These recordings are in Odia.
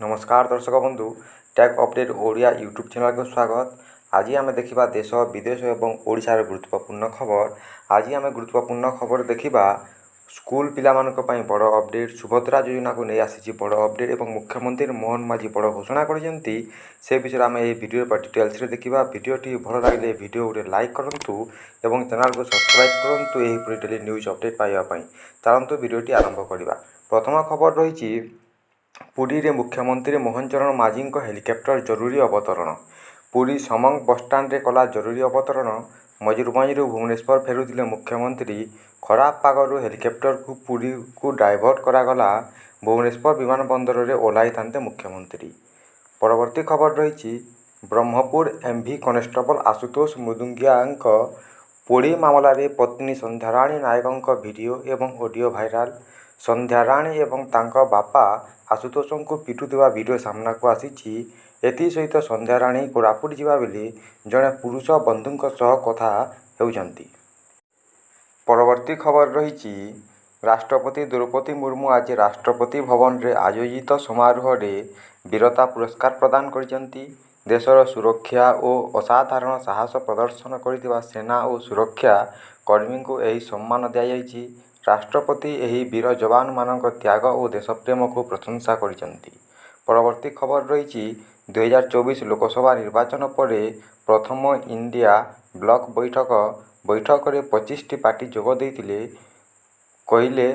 ନମସ୍କାର ଦର୍ଶକ ବନ୍ଧୁ, ଟେକ୍ ଅପଡେଟ୍ ଓଡ଼ିଆ ୟୁଟ୍ୟୁବ୍ ଚ୍ୟାନେଲକୁ ସ୍ୱାଗତ। ଆଜି ଆମେ ଦେଖିବା ଦେଶ, ବିଦେଶ ଏବଂ ଓଡ଼ିଶାର ଗୁରୁତ୍ୱପୂର୍ଣ୍ଣ ଖବର। ଆଜି ଆମେ ଗୁରୁତ୍ୱପୂର୍ଣ୍ଣ ଖବର ଦେଖିବା, ସ୍କୁଲ ପିଲାମାନଙ୍କ ପାଇଁ ବଡ଼ ଅପଡେଟ୍, ସୁଭଦ୍ରା ଯୋଜନାକୁ ନେଇ ଆସିଛି ବଡ଼ ଅପଡେଟ୍ ଏବଂ ମୁଖ୍ୟମନ୍ତ୍ରୀ ମୋହନ ମାଝୀ ବଡ଼ ଘୋଷଣା କରିଛନ୍ତି। ସେ ବିଷୟରେ ଆମେ ଏହି ଭିଡ଼ିଓ ବା ଡିଟେଲ୍ସରେ ଦେଖିବା। ଭିଡ଼ିଓଟି ଭଲ ଲାଗିଲେ ଭିଡ଼ିଓ ଗୋଟେ ଲାଇକ୍ କରନ୍ତୁ ଏବଂ ଚ୍ୟାନେଲକୁ ସବସ୍କ୍ରାଇବ୍ କରନ୍ତୁ ଏହିପରି ଡେଲି ନ୍ୟୁଜ୍ ଅପଡେଟ୍ ପାଇବା ପାଇଁ। ଚାଲନ୍ତୁ, ଭିଡ଼ିଓଟି ଆରମ୍ଭ କରିବା। ପ୍ରଥମ ଖବର ରହିଛି, ପୁରୀରେ ମୁଖ୍ୟମନ୍ତ୍ରୀ ମୋହନ ଚରଣ ମାଝୀଙ୍କ ହେଲିକପ୍ଟର ଜରୁରୀ ଅବତରଣ। ପୁରୀ ସମଙ୍ଗ ବସଷ୍ଟାଣ୍ଡରେ କଲା ଜରୁରୀ ଅବତରଣ। ମୟୂରଭଞ୍ଜରୁ ଭୁବନେଶ୍ୱର ଫେରୁଥିଲେ ମୁଖ୍ୟମନ୍ତ୍ରୀ। ଖରାପ ପାଗରୁ ହେଲିକପ୍ଟରକୁ ପୁରୀକୁ ଡାଇଭର୍ଟ କରାଗଲା। ଭୁବନେଶ୍ୱର ବିମାନ ବନ୍ଦରରେ ଓହ୍ଲାଇଥାନ୍ତେ ମୁଖ୍ୟମନ୍ତ୍ରୀ। ପରବର୍ତ୍ତୀ ଖବର ରହିଛି, ବ୍ରହ୍ମପୁର ଏମ୍ଭି କନେଷ୍ଟବଳ ଆଶୁତୋଷ ମୁଦୁଙ୍ଗିଆଙ୍କ ପୋଡ଼ି ମାମଲାରେ ପତ୍ନୀ ସନ୍ଧ୍ୟାରାଣୀ ନାୟକଙ୍କ ଭିଡ଼ିଓ ଏବଂ ଅଡ଼ିଓ ଭାଇରାଲ। ସନ୍ଧ୍ୟାରାଣୀ ଏବଂ ତାଙ୍କ ବାପା ଆଶୁତୋଷଙ୍କୁ ପିଟୁଥିବା ଭିଡ଼ିଓ ସାମ୍ନାକୁ ଆସିଛି। ଏଥିସହିତ ସନ୍ଧ୍ୟାରାଣୀ କୋରାପୁଟ ଯିବା ବେଳେ ଜଣେ ପୁରୁଷ ବନ୍ଧୁଙ୍କ ସହ କଥା ହେଉଛନ୍ତି। ପରବର୍ତ୍ତୀ ଖବର ରହିଛି, ରାଷ୍ଟ୍ରପତି ଦ୍ରୌପଦୀ ମୁର୍ମୁ ଆଜି ରାଷ୍ଟ୍ରପତି ଭବନରେ ଆୟୋଜିତ ସମାରୋହରେ ବୀରତା ପୁରସ୍କାର ପ୍ରଦାନ କରିଛନ୍ତି। ଦେଶର ସୁରକ୍ଷା ଓ ଅସାଧାରଣ ସାହସ ପ୍ରଦର୍ଶନ କରିଥିବା ସେନା ଓ ସୁରକ୍ଷା କର୍ମୀଙ୍କୁ ଏହି ସମ୍ମାନ ଦିଆଯାଇଛି। ରାଷ୍ଟ୍ରପତି ଏହି ବୀର ଯବାନମାନଙ୍କ ତ୍ୟାଗ ଓ ଦେଶପ୍ରେମକୁ ପ୍ରଶଂସା କରିଛନ୍ତି। ପରବର୍ତ୍ତୀ ଖବର ରହିଛି, 2024 ଲୋକସଭା ନିର୍ବାଚନ ପରେ ପ୍ରଥମ ଇଣ୍ଡିଆ ବ୍ଲକ ବୈଠକ। ବୈଠକରେ 25ଟି ପାର୍ଟି ଯୋଗ ଦେଇଥିଲେ, କହିଲେ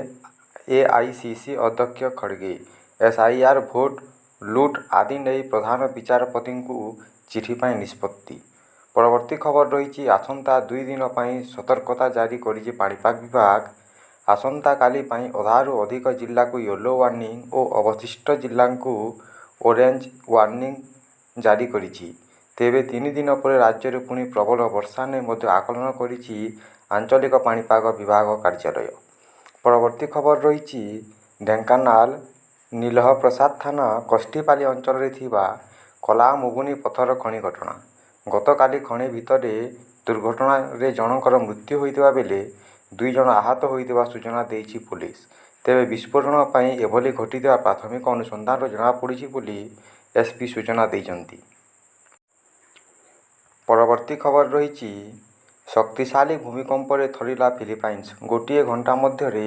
ଏଆଇସିସି ଅଧ୍ୟକ୍ଷ ଖଡ଼ଗେ। ଏସଆଇଆର, ଭୋଟ ଲୁଟ ଆଦି ନେଇ ପ୍ରଧାନ ବିଚାରପତିଙ୍କୁ ଚିଠି ପାଇଁ ନିଷ୍ପତ୍ତି। ପରବର୍ତ୍ତୀ ଖବର ରହିଛି, ଆସନ୍ତା 2 ଦିନ ପାଇଁ ସତର୍କତା ଜାରି କରିଛି ପାଣିପାଗ ବିଭାଗ। ଆସନ୍ତାକାଲି ପାଇଁ ଅଧାରୁ ଅଧିକ ଜିଲ୍ଲାକୁ ୟେଲୋ ୱାର୍ଣ୍ଣିଂ ଓ ଅବଶିଷ୍ଟ ଜିଲ୍ଲାଙ୍କୁ ଅରେଞ୍ଜ ୱାର୍ଣ୍ଣିଂ ଜାରି କରିଛି। ତେବେ 3 ଦିନ ପରେ ରାଜ୍ୟରେ ପୁଣି ପ୍ରବଳ ବର୍ଷା ନେଇ ମଧ୍ୟ ଆକଳନ କରିଛି ଆଞ୍ଚଳିକ ପାଣିପାଗ ବିଭାଗ କାର୍ଯ୍ୟାଳୟ। ପରବର୍ତ୍ତୀ ଖବର ରହିଛି, ଢେଙ୍କାନାଳ ନିଳହପ୍ରସାଦ ଥାନା କଷ୍ଟିପାଲି ଅଞ୍ଚଳରେ ଥିବା କଳାମୁଗୁନି ପଥର ଖଣି ଘଟଣା। ଗତକାଲି ଖଣି ଭିତରେ ଦୁର୍ଘଟଣାରେ ଜଣଙ୍କର ମୃତ୍ୟୁ ହୋଇଥିବା ବେଳେ 2 ଜଣ ଆହତ ହୋଇଥିବା ସୂଚନା ଦେଇଛି ପୋଲିସ। ତେବେ ବିସ୍ଫୋରଣ ପାଇଁ ଏଭଳି ଘଟିଥିବା ପ୍ରାଥମିକ ଅନୁସନ୍ଧାନରୁ ଜଣାପଡ଼ିଛି ବୋଲି ଏସପି ସୂଚନା ଦେଇଛନ୍ତି। ପରବର୍ତ୍ତୀ ଖବର ରହିଛି, ଶକ୍ତିଶାଳୀ ଭୂମିକମ୍ପରେ ଥରିଲା ଫିଲିପାଇନ୍ସ। ଗୋଟିଏ ଘଣ୍ଟା ମଧ୍ୟରେ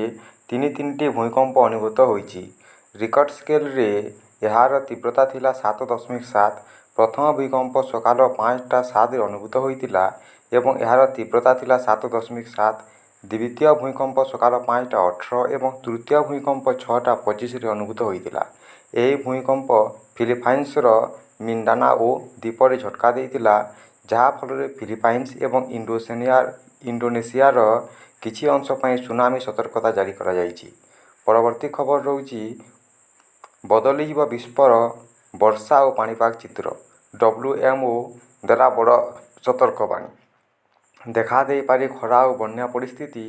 ତିନି ତିନିଟି ଭୂମିକମ୍ପ ଅନୁଭୂତ ହୋଇଛି। ରିକଟର ସ୍କେଲରେ ଏହାର ତୀବ୍ରତା ଥିଲା 7.7। ପ୍ରଥମ ଭୂମିକମ୍ପ ସକାଳ 5ଟା 7ରେ ଅନୁଭୂତ ହୋଇଥିଲା ଏବଂ ଏହାର ତୀବ୍ରତା ଥିଲା 7.7। ଦ୍ୱିତୀୟ ଭୂମିକମ୍ପ ସକାଳ 5ଟା 18 ଏବଂ ତୃତୀୟ ଭୂମିକମ୍ପ 6ଟା 25ରେ ଅନୁଭୂତ ହୋଇଥିଲା। ଏହି ଭୂମିକମ୍ପ ଫିଲିପାଇନ୍ସର ମିଣ୍ଡାନାଓ ଦ୍ୱୀପରେ ଝଟକା ଦେଇଥିଲା, ଯାହାଫଳରେ ଫିଲିପାଇନ୍ସ ଏବଂ ଇଣ୍ଡୋନେସିଆର କିଛି ଅଂଶ ପାଇଁ ସୁନାମି ସତର୍କତା ଜାରି କରାଯାଇଛି। ପରବର୍ତ୍ତୀ ଖବର ରହୁଛି, ବଦଳିଯିବ ବିଶ୍ୱର ବର୍ଷା ଓ ପାଣିପାଗ ଚିତ୍ର। ଡବ୍ଲ୍ୟୁଏମଓ ଦେଲା ବଡ଼ ସତର୍କବାଣୀ। ଦେଖାଦେଇପାରେ ଖରା ଓ ବନ୍ୟା ପରିସ୍ଥିତି।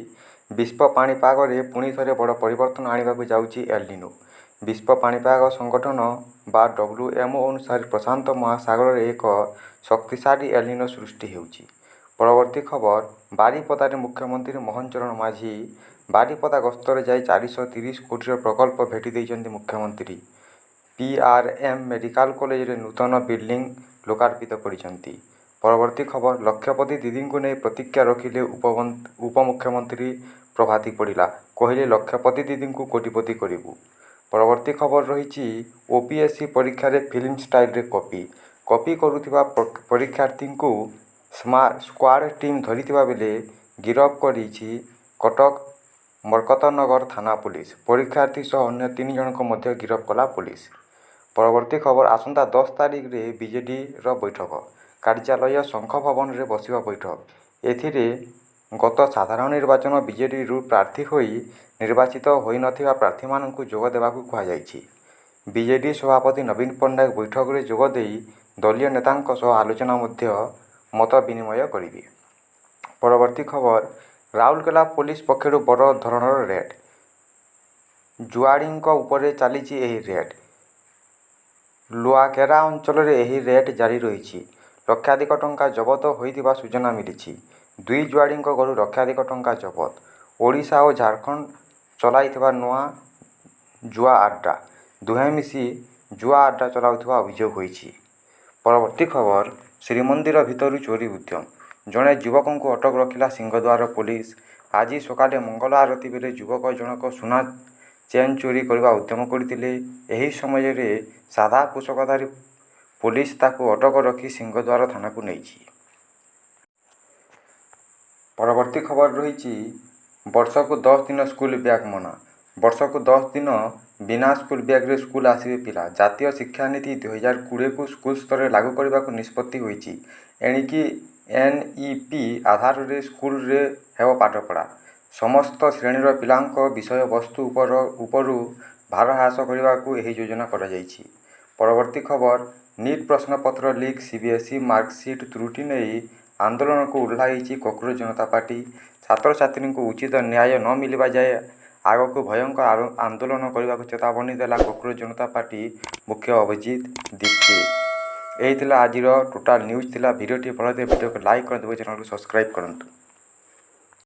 ବିଶ୍ୱ ପାଣିପାଗରେ ପୁଣିଥରେ ବଡ଼ ପରିବର୍ତ୍ତନ ଆଣିବାକୁ ଯାଉଛି ଏଲନିନୋ। ବିଶ୍ୱ ପାଣିପାଗ ସଂଗଠନ ବା ଡବ୍ଲ୍ୟୁଏମଓ ଅନୁସାରେ ପ୍ରଶାନ୍ତ ମହାସାଗରରେ ଏକ ଶକ୍ତିଶାଳୀ ଏଲନିନୋ ସୃଷ୍ଟି ହେଉଛି। ପରବର୍ତ୍ତୀ ଖବର, ବାରିପଦାରେ ମୁଖ୍ୟମନ୍ତ୍ରୀ ମୋହନ ଚରଣ ମାଝୀ। ବାରିପଦା ଗସ୍ତରେ ଯାଇ 430 କୋଟିର ପ୍ରକଳ୍ପ ଭେଟି ଦେଇଛନ୍ତି ମୁଖ୍ୟମନ୍ତ୍ରୀ। ପିଆରଏମ୍ ମେଡିକାଲ କଲେଜରେ ନୂତନ ବିଲ୍ଡିଂ ଲୋକାର୍ପିତ କରିଛନ୍ତି। ପରବର୍ତ୍ତୀ ଖବର, ଲକ୍ଷପତି ଦିଦିଙ୍କୁ ନେଇ ପ୍ରତିକ୍ରିୟା ରଖିଲେ ଉପମୁଖ୍ୟମନ୍ତ୍ରୀ ପ୍ରଭାତୀ ପରିଡ଼ା। କହିଲେ, ଲକ୍ଷପତି ଦିଦିଙ୍କୁ କୋଟିପତି କରିବୁ। ପରବର୍ତ୍ତୀ ଖବର ରହିଛି, ଓପିଏସସି ପରୀକ୍ଷାରେ ଫିଲ୍ମ ଷ୍ଟାଇଲରେ କପି। କପି କରୁଥିବା ପରୀକ୍ଷାର୍ଥୀଙ୍କୁ ସ୍କ୍ୱାଡ୍ ଟିମ୍ ଧରିଥିବା ବେଳେ ଗିରଫ କରିଛି କଟକ ମର୍କତନଗର ଥାନା ପୋଲିସ। ପରୀକ୍ଷାର୍ଥୀ ସହ ଅନ୍ୟ ତିନି ଜଣଙ୍କୁ ମଧ୍ୟ ଗିରଫ କଲା ପୋଲିସ। ପରବର୍ତ୍ତୀ ଖବର, ଆସନ୍ତା 10 ତାରିଖରେ ବିଜେଡିର ବୈଠକ। କାର୍ଯ୍ୟାଳୟ ଶଙ୍ଖ ଭବନରେ ବସିବ ବୈଠକ। ଏଥିରେ ଗତ ସାଧାରଣ ନିର୍ବାଚନ ବିଜେଡିରୁ ପ୍ରାର୍ଥୀ ହୋଇ ନିର୍ବାଚିତ ହୋଇନଥିବା ପ୍ରାର୍ଥୀମାନଙ୍କୁ ଯୋଗ ଦେବାକୁ କୁହାଯାଇଛି। ବିଜେଡି ସଭାପତି ନବୀନ ପଟ୍ଟନାୟକ ବୈଠକରେ ଯୋଗ ଦେଇ ଦଳୀୟ ନେତାଙ୍କ ସହ ଆଲୋଚନା ମଧ୍ୟ ମତ ବିନିମୟ କରିବେ। ପରବର୍ତ୍ତୀ ଖବର, ରାଉରକେଲା ପୋଲିସ ପକ୍ଷରୁ ବଡ଼ ଧରଣର ରେଡ୍। ଜୁଆଡ଼ିଙ୍କ ଉପରେ ଚାଲିଛି ଏହି ରେଡ୍। ଲୋଆକେରା ଅଞ୍ଚଳରେ ଏହି ରେଡ୍ ଜାରି ରହିଛି। ଲକ୍ଷାଧିକ ଟଙ୍କା ଜବତ ହୋଇଥିବା ସୂଚନା ମିଳିଛି। ଦୁଇ ଜୁଆଡ଼ିଙ୍କ ଘରୁ ଲକ୍ଷାଧିକ ଟଙ୍କା ଜବତ। ଓଡ଼ିଶା ଓ ଝାଡ଼ଖଣ୍ଡ ଚଳାଇଥିବା ନୂଆ ଜୁଆ ଆଡ୍ଡା। ଦୁହେଁ ମିଶି ଜୁଆ ଆଡ୍ଡା ଚଲାଉଥିବା ଅଭିଯୋଗ ହୋଇଛି। ପରବର୍ତ୍ତୀ ଖବର, ଶ୍ରୀମନ୍ଦିର ଭିତରୁ ଚୋରି ଉଦ୍ୟମ। ଜଣେ ଯୁବକଙ୍କୁ ଅଟକ ରଖିଲା ସିଂହଦ୍ୱାର ପୋଲିସ। ଆଜି ସକାଳେ ମଙ୍ଗଳ ଆରତୀ ବେଳେ ଯୁବକ ଜଣକ ସୁନା ଚେନ୍ ଚୋରି କରିବା ଉଦ୍ୟମ କରିଥିଲେ। ଏହି ସମୟରେ ସାଧା ପୋଷାକଧାରୀ ପୋଲିସ ତାକୁ ଅଟକ ରଖି ସିଂହଦ୍ୱାର ଥାନାକୁ ନେଇଛି। ପରବର୍ତ୍ତୀ ଖବର ରହିଛି, ବର୍ଷକୁ 10 ଦିନ ସ୍କୁଲ ବ୍ୟାଗ୍ ମନା। ବର୍ଷକୁ 10 ଦିନ ବିନା ସ୍କୁଲ ବ୍ୟାଗ୍ରେ ସ୍କୁଲ ଆସିବେ ପିଲା। ଜାତୀୟ ଶିକ୍ଷାନୀତି 2020କୁ ସ୍କୁଲ ସ୍ତରରେ ଲାଗୁ କରିବାକୁ ନିଷ୍ପତ୍ତି ହୋଇଛି। ଏଣିକି ଏନ୍ଇପି ଆଧାରରେ ସ୍କୁଲରେ ହେବ ପାଠପଢ଼ା। ସମସ୍ତ ଶ୍ରେଣୀର ପିଲାଙ୍କ ବିଷୟବସ୍ତୁ ଉପରୁ ଭାର ହ୍ରାସ କରିବାକୁ ଏହି ଯୋଜନା କରାଯାଇଛି। ପରବର୍ତ୍ତୀ ଖବର, ନିଟ୍ ପ୍ରଶ୍ନପତ୍ର ଲିକ୍, ସିବିଏସ୍ଇ ମାର୍କସିଟ୍ ତ୍ରୁଟି ନେଇ ଆନ୍ଦୋଳନକୁ ଓହ୍ଲାଇଛି କକ୍ରୋଚ ଜନତା ପାର୍ଟି। ଛାତ୍ରଛାତ୍ରୀଙ୍କୁ ଉଚିତ ନ୍ୟାୟ ନ ମିଳିବା ଯାଏ ଆଗକୁ ଭୟଙ୍କର ଆନ୍ଦୋଳନ କରିବାକୁ ଚେତାବନୀ ଦେଲା କକ୍ରୋଚ ଜନତା ପାର୍ଟି ମୁଖ୍ୟ ଅଭିଜିତ ଦୀପକେ। ଏହି ଥିଲା ଆଜିର ଟୋଟାଲ ନ୍ୟୁଜ୍ ଥିଲା। ଭିଡ଼ିଓଟି ଭଲ ଥିଲେ ଭିଡ଼ିଓକୁ ଲାଇକ୍ କରନ୍ତୁ ଏବଂ ଚ୍ୟାନେଲକୁ ସବସ୍କ୍ରାଇବ୍ କରନ୍ତୁ।